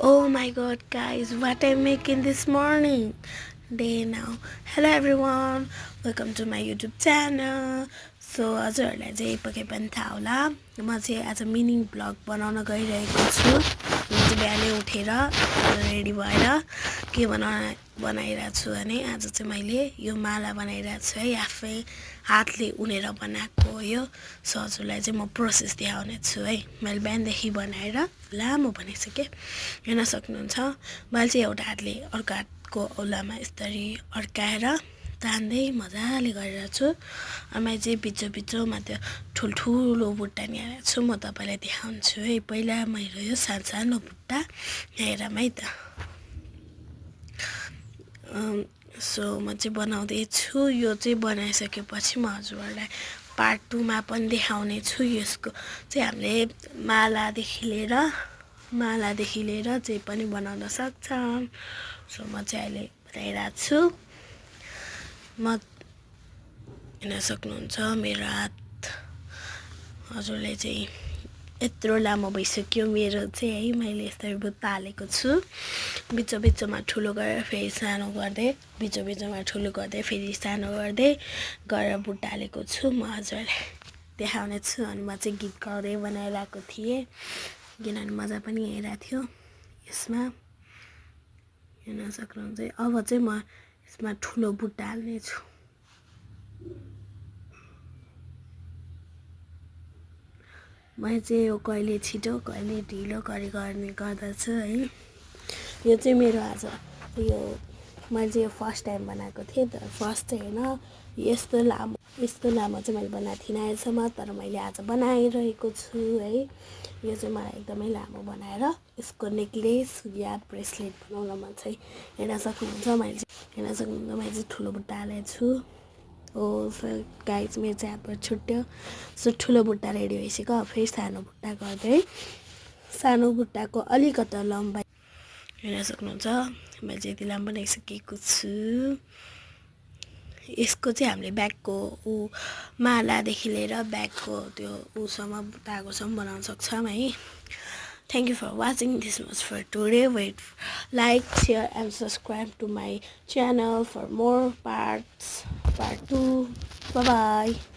Oh my god, guys, what I'm making this morning. Day now. Hello everyone, welcome to my YouTube channel. So हजुरहरूलाई चाहिँ पक्कै पनि थाहा होला म चाहिँ आज मिनी ब्लग बनाउन गइरहेको छु। म चाहिँ बिहानै उठेर रेडी भएर के बनाइरहेको छु भने आज चाहिँ मैले यो माला बनाइरहेको छु है, आफै हातले उनेर बनाएको हो यो। सो हजुरलाई चाहिँ म प्रोसेस देखाउने छु है। मैले बिहानदेखि बनाएर लामो बनाइसकेँ, हेर्न सक्नुहुन्छ। मैले चाहिँ एउटा हातले अर्को हातको औलामा यसरी अड्काएर तान्दै मजाले गरिरहेको छु। अनि मैले चाहिँ बिचमा त्यो ठुल्ठुलो बुट्टा निहालेको छु। म तपाईँलाई देखाउँछु है। पहिला मेरो यो सानो बुट्टा हेरौँ है त। सो म चाहिँ बनाउँदैछु। यो चाहिँ बनाइसकेपछि म हजुरहरूलाई पार्ट 2 मा पनि देखाउने छु। यसको चाहिँ हामीले मालादेखि लिएर चाहिँ पनि बनाउन सक्छौँ। सो म चाहिँ अहिले बनाइरहेको छु। म हेर्न सक्नुहुन्छ मेरो हात। हजुरले चाहिँ यत्रो लामो भइसक्यो मेरो चाहिँ है। मैले यसरी बुट्टा हालेको छु। बिचमा ठुलो गरेर फेरि सानो गर्दै, बिचमा ठुलो गर्दै फेरि सानो गर्दै गरेर बुट्टा हालेको छु। म हजुरलाई देखाउने छु। अनि म चाहिँ गीत गाउँदै बनाइरहेको थिएँ, किनभने मजा पनि आइरहेको थियो यसमा। हेर्न सक्नुहुन्छ। अब चाहिँ म यसमा ठुलो बुट्टा हाल्ने छु। मैले चाहिँ यो कहिले छिटो कहिले ढिलो गर्ने गर्दछु है। यो चाहिँ मेरो आज यो मैले चाहिँ यो फर्स्ट टाइम बनाएको थिएँ। तर फर्स्ट चाहिँ होइन, यस्तो लामो चाहिँ मैले बनाएको थिइनँ अहिलेसम्म। तर मैले आज बनाइरहेको छु है। यो चाहिँ मलाई एकदमै लामो बनाएर यसको नेकलेस या ब्रेसलेट बनाउन मन छ। हेर्न सक्नुहुन्छ मैले चाहिँ ठुलो बुट्टा हालेको छु। ओ गाइस, मेरो चाहिँ हातबाट छुट्यो। सो ठुलो बुट्टा रेडी भइसक्यो। फेरि सानो बुट्टा गर्दै सानो बुट्टाको अलिकति लम्बाइ हेर्न सक्नुहुन्छ। मैले चाहिँ यति लामो बनाइसकेको छु। यसको चाहिँ हामीले ब्यागको मालादेखि लिएर ब्यागको त्यो धागोसम्म बनाउन सक्छौँ है। Thank you for watching. This was for today. Like, share and subscribe to my channel for more parts. Part 2. Bye bye.